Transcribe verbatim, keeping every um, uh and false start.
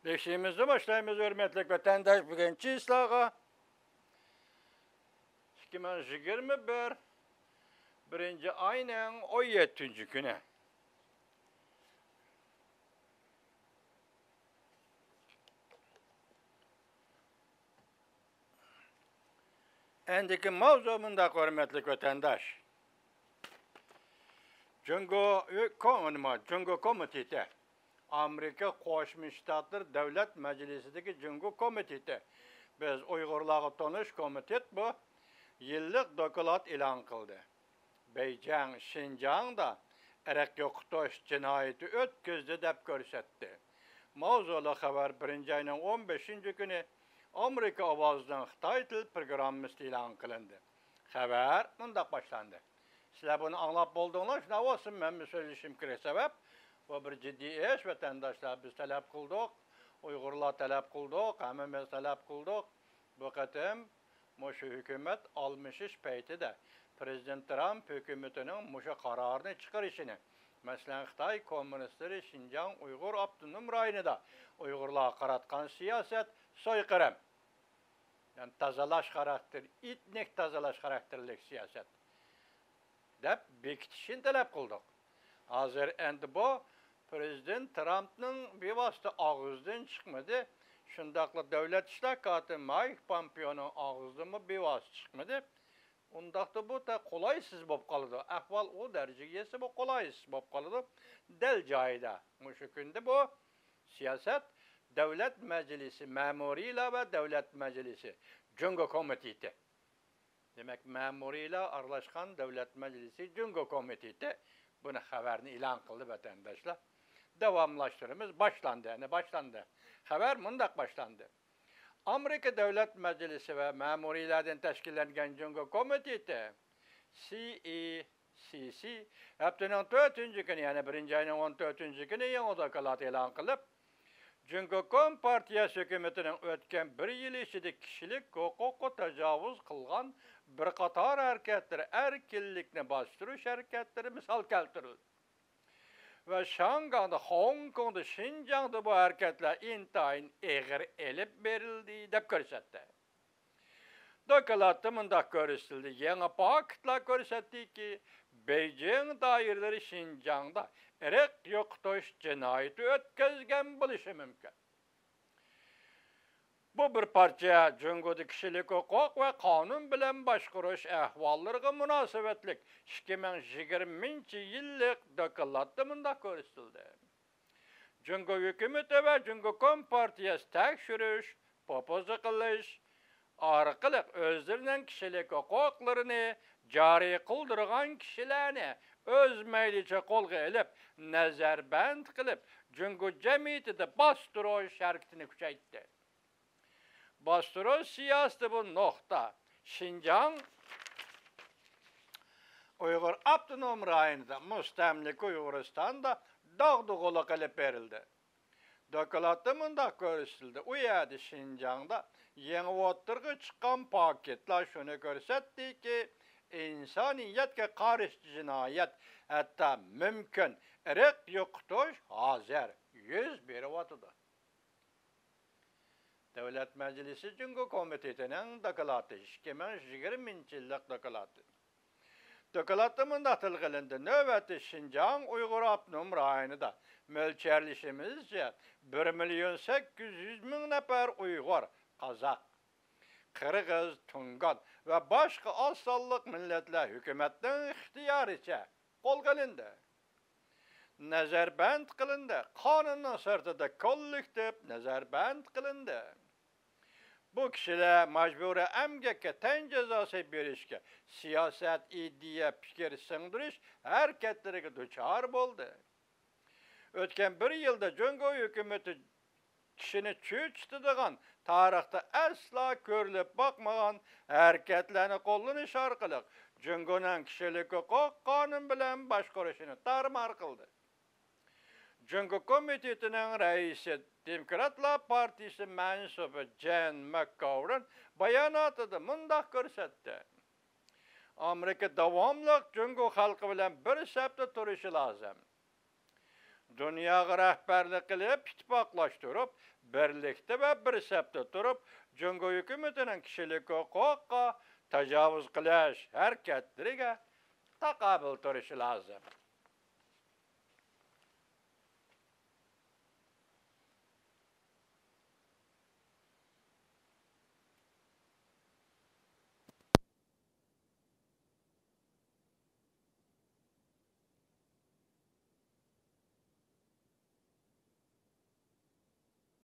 بېشىمىزنى باشلايمىز، ھۆرمەتلىك ۋەتەنداش، بۈگۈن چىسلاغا. ئىككى مىڭ يىگىرمە بىر، بىرىنچى ئاينىڭ ئون يەتتىنچى كۈنى. ئەندىكى ماۋزۇ مۇنداق، ھۆرمەتلىك ۋەتەنداش. جۇڭگو، كو-، نېمە، جۇڭگو كومىتېتى، ئامېرىكا قوشما شتاتلىرى دۆلەت مەجلىسىدىكى جۇڭگو كومىتېتى، بىز ئۇيغۇرلارغا تونۇش كومىتېت بۇ، يىللىق دوكلات ئېلان قىلدى. بېيجىڭ شىنجاڭدا ئىرق يوقىتىش جىنايىتى ئۆتكۈزدى دەپ كۆرسەتتى. ماۋزۇلۇق خەۋەر بىرىنچى ئاينىڭ ئون بەشىنچى كۈنى ئامېرىكا ئاۋازىنىڭ خىتاي تىل پروگراممىسىدا ئېلان قىلىندى. خەۋەر مۇنداق باشلاندى. سىلەر بۇنى ئاڭلاپ بولدۇڭلار، شۇنداق بولسۇن، مەنمۇ سۆزلىشىم كېرەك، سەۋەب بۇ بىر جىددىي ئىش، ۋەتەنداشلار، بىز تەلەپ قىلدۇق، ئۇيغۇرلار تەلەپ قىلدۇق، ھەممىمىز تەلەپ قىلدۇق. بۇ قېتىم مۇشۇ ھۆكۈمەت ئالمىشىش پەيتىدە پىرېزىدېنت ترامپ ھۆكۈمىتىنىڭ مۇشۇ قارارنى چىقىرىشىنى، مەسىلەن، خىتاي كوممۇنىستلىرى شىنجاڭ ئۇيغۇر ئاپتونوم رايونىدا ئۇيغۇرلارغا قاراتقان سىياسەت سويقىرىم، يەنى تازىلاش خاراكتېرى، ئېتنىك تازىلاش خاراكتېرلىك سىياسەت دەپ بېكىتىشىنى تەلەپ قىلدۇق. ھازىر ئەمدى بۇ پىرېزىدېنت ترامپنىڭ بىۋاسىتە ئاغزىدىن چىقمىدى. شۇنداقلا دۆلەت ئىشلار كاتىپى مايك پومپېئونىڭ ئاغزىدىنمۇ بىۋاسىتە چىقمىدى. ئۇنداقتا بۇ تا قولايسىز بولۇپ قالىدۇ. ئەھۋال ئۇ دەرىجىگە يەتسە، بۇ قولايسىز بولۇپ قالىدۇ. دەل جايىدا مۇشۇ كۈندە بۇ سىياسەت دۆلەت مەجلىسى، مەمۇرىيلار ۋە دۆلەت مەجلىسى، جۇڭگو كومىتېتى. دېمەك، مەمۇرىيلار ئارىلاشقان دۆلەت مەجلىسى جۇڭگو كومىتېتى بۇنى خەۋەرنى ئېلان قىلدى، ۋەتەنداشلار. داۋاملاشتۇرىمىز. باشلاندى، ئەنە باشلاندى. خەۋەر مۇنداق باشلاندى. ئامېرىكا دۆلەت مەجلىسى ۋە مەمۇرىيلاردىن تەشكىللەنگەن جۇڭگو كومىتېتى، سى ئى سى سى، ھەپتىنىڭ تۆتىنچى كۈنى، يەنى بىرىنچى ئاينىڭ ئون تۆتىنچى كۈنى يېڭى دوكلات ئېلان قىلىپ، جۇڭگو كومپارتىيەسى ھۆكۈمىتىنىڭ ئۆتكەن بىر يىل ئىچىدە كىشىلىك ھوقۇققا تاجاۋۇز قىلغان بىر قاتار ھەرىكەتلىرى، ئەركىنلىكنى باستۇرۇش ھەرىكەتلىرى مىسال كەلتۈرۈلدى. ۋە شياڭگاڭدا، خوڭكوڭدا، شىنجاڭدا بۇ ھەرىكەتلەر ئىنتايىن ئېغىر ئېلىپ بېرىلدى، دەپ كۆرسەتتى. دوكلاتتا مۇنداق كۆرسىتىلدى، يېڭى پاكىتلار كۆرسەتتىكى، بېيجىڭ دائىرىلىرى شىنجاڭدا ئىرق يوقىتىش جىنايىتى ئۆتكۈزگەن بولۇشى مۇمكىن. بۇ بىر پارچە جۇڭگودا كىشىلىك ھوقۇق ۋە قانۇن بىلەن باشقۇرۇش ئەھۋاللىرىغا مۇناسىۋەتلىك ئىككى مىڭ يىگىرمىنچى يىللىق دوكلاتتا مۇنداق كۆرسىتىلدى. جۇڭگو ھۆكۈمىتى ۋە جۇڭگو كومپارتىيەسى تەكشۈرۈش، پوپوزا قىلىش ئارقىلىق ئۆزلىرىنىڭ كىشىلىك ھوقۇقلىرىنى جارى قىلدۇرغان كىشىلەرنى ئۆز مەيلىچە قولغا ئېلىپ، نەزەربەند قىلىپ، جۇڭگو جەمئىيىتىدە باستۇرۇش ھەرىكىتىنى كۈچەيتتى. باستۇرۇش سىياسىتى بۇ نۇقتا شىنجاڭ ئۇيغۇر ئاپتونوم رايونىدا، مۇستەملىكە ئۇيغۇرىستاندا داغدۇغىلىق ئېلىپ بېرىلدى. دوكلاتتا مۇنداق كۆرسىتىلدى، ئۇ يەردە شىنجاڭدا يېڭى ئوتتۇرىغا چىققان پاكىتلار شۇنى كۆرسەتتىكى، ئىنسانىيەتكە قارشى جىنايەت، ھەتتا مۇمكىن ئىرق يوقىتىش ھازىر يۈز بېرىۋاتىدۇ. دۆلەت مەجلىسى جۇڭگو كومىتېتىنىڭ دوكلاتى، ئىككى مىڭ يىگىرمىنچى يىللىق دوكلاتى. دوكلاتتا مۇنداق تىلغا ئېلىندى، نۆۋەتتە شىنجاڭ ئۇيغۇر ئاپتونوم رايونىدا مۆلچەرلىشىمىزچە، بىر مىليون سەككىز يۈز مىڭ نەپەر ئۇيغۇر، قازاق، قىرغىز، تۇڭگان ۋە باشقا ئاز سانلىق مىللەتلەر ھۆكۈمەتنىڭ ئىختىيارىچە قولغا ئېلىندى. نەزەربەند قىلىندى. قانۇننىڭ سىرتىدا كوللېكتىپ نەزەربەند قىلىندى. بۇ كىشىلەر مەجبۇرىي ئەمگەككە تەن جازاسى بېرىشكە، سىياسەت، ئىدىيە، پىكىر سىڭدۈرۈش ھەرىكەتلىرىگە دۇچار بولدى. ئۆتكەن بىر يىلدا جۇڭگو ھۆكۈمىتى كىشىنى چۆچۈتىدىغان، تارىختا ئەسلا كۆرۈلۈپ باقمىغان ھەرىكەتلەرنى قوللىنىش ئارقىلىق جۇڭگونىڭ كىشىلىك ھوقۇق قانۇن بىلەن باشقۇرۇشىنى تارمار قىلدى. جۇڭگو كومىتېتىنىڭ رەئىسى، دېموكراتلار پارتىيىسى مەنسۇپى جېن ماكگوۋېرن باياناتىدا مۇنداق كۆرسەتتى، ئامېرىكا داۋاملىق جۇڭگو خەلقى بىلەن بىر سەپتە تۇرۇشى لازىم. دۇنياغا رەھبەرلىك قىلىپ، ئىتتىپاقلاشتۇرۇپ، بىرلىكتە ۋە بىر سەپتە تۇرۇپ، جۇڭگو ھۆكۈمىتىنىڭ كىشىلىك ھوقۇققا تاجاۋۇز قىلىش ھەرىكەتلىرىگە تاقابىل تۇرۇشى لازىم.